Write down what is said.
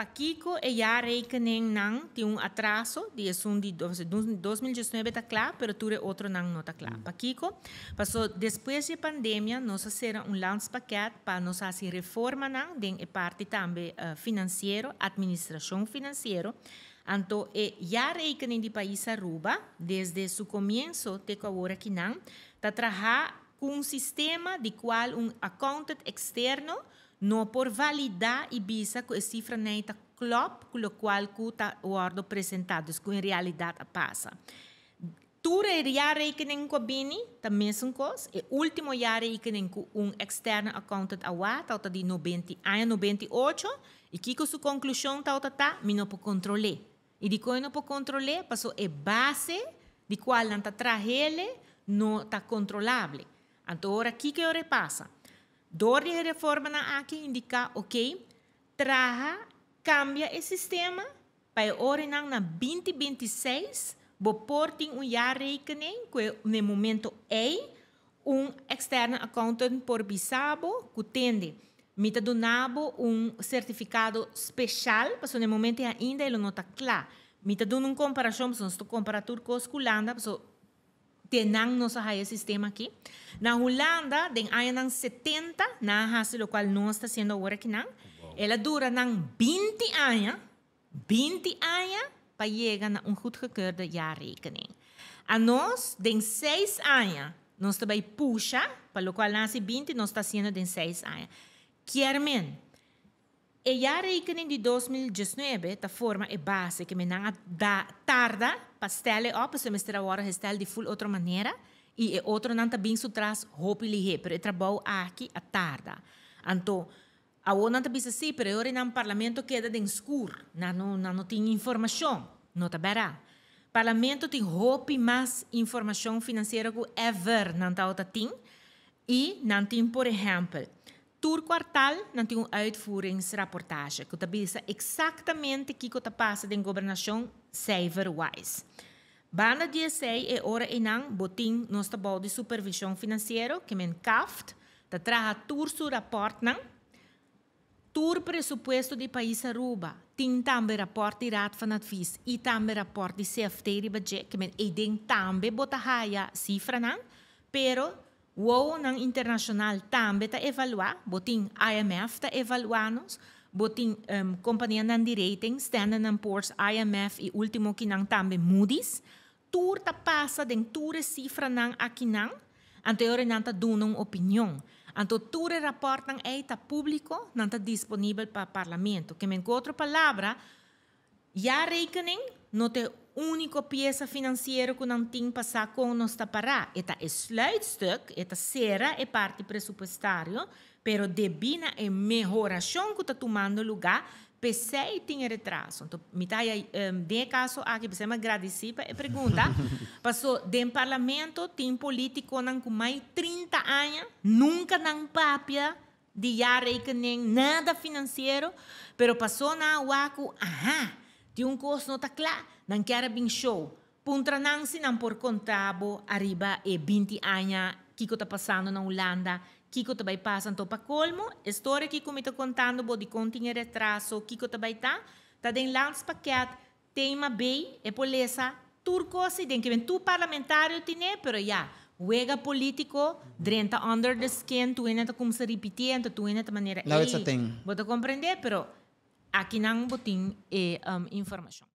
Pakico e jaarrekening nan tin un atraso di esun di 2019 ta cla, pero tur otro nan no ta cla. Pakico? Paso despues di pandemia nos a sera un landspakket pa nos haci reforma nan den e parti tambe financiero, administracion financiero. Anto e jaarrekening di pais Aruba, desde su comienso te awor aki nan, ta traha cu un sistema di cual un accountant externo no por valida y bisa cu e cifra nan ta klop cu locual cu ta wordo presenta, dus cu en realidad a pasa. Tur e jaarrekening cu bini, ta mesun cos. E ultimo jaarrekening cu un externe accountant a wak, ta di 90, aña 98, y kico su conclusion ta ta, mi no por controla. Y di con no por controla, paso e base di cual nan ta trahele no ta controlabel. Anto, ora kico a pasa? Door di reforma nan aki indica, ok, traha, cambia e sistema, pa ora nan na 2026, bo por tin un jaarrekening, cu na momento ey, un externe accountant por bisabo, cu tende, mi ta dunabo un certificado special, paso na momento ainda e no ta cla. Mi ta duna un comparacion, paso nos ta compara tur cos cu Hulanda, paso te nan nos a haya sistema aki. Na Hulanda, den aña 70, nan a hasi locual nos ta haciendo awor aki nan. El a dura nan 20 aña, 20 aña pa yega na un goedgekeurde jaarrekening. Anos, den 6 aña, nos ta bay pusha, pa locual nan a hasi 20, nos ta haciendo den 6 aña. Kier men, e jaarrekening di 2019 ta forma e base cu nan a da tarda pa stel op, se mester awor stel di full otro manera y e otro nan ta bin su tras hopi lihe, pero e trabou aki a tarda. Anto, awor nan ta bisa si, pero ora nan parlamento keda den scur, nan no, nan no tin informacion, no ta bera. Parlamento tin hopi mas informacion financiero cu ever nan ta tin y nan tin, por ehempel, tur kwartaal nan tin un uitvoeringsrapportage cu ta bisa exactamente kico ta pasa den gobernacion cijferwise. Banda di esey e ora einan bo tin nos ta bou di supervision financiero, kiermen CAFT, ta traha tur su rapport nan, tur presupuesto di pais Aruba, tin tambe rapport di Raad van Advies y tambe rapport di CFT riba dje, kiermen eiden tambe bo ta haya cifra nan, pero nan internacional tambe ta evalua, bo tin IMF ta evalua nos, bo tin compania nan di rating, Standard Poor's, IMF y ultimo cu nan tambe Moody's, tur ta pasa den tur cifra nan aki nan, anto nan ta duna un opinion. Anto tur rapport nan ey ta publico, nan ta disponibel pa parlamento. Kiermen, cu otro palabra, jaarrekening no ta unico pieza financiero cu nan tin pa sa con nos ta para. E ta sluitstuk, e ta sera e parti presupuestario, pero debi na e mehoracion cu ta tumando lugar, p'esey tin retraso. Anto, mi ta den caso aki, bo a gradici pa e pregunta, paso den parlamento tin politico nan cu mas 30 aña, nunca nan papia di jaarrekening, nada financiero, pero paso nan a wak cu, aha, tin un cos no ta cla, nan kier bin show. Puntra nan si nan por contabo ariba e 20 aña kico ta pasando na Hulanda, kico ta bay pasa. Anto, pa colmo, historia cu mi ta contando bo di con tin retraso, kico ta bay ta, ta den landspakket tema B, e por lesa tur cos den cu tur parlamentario tin, pero ja, wega politico, drenta under the skin, tur hende ta cuminsa ripiti, tur hende ta manera, Now it's a thing. Bo ta comprende, pero aki nan bo tin e informacion.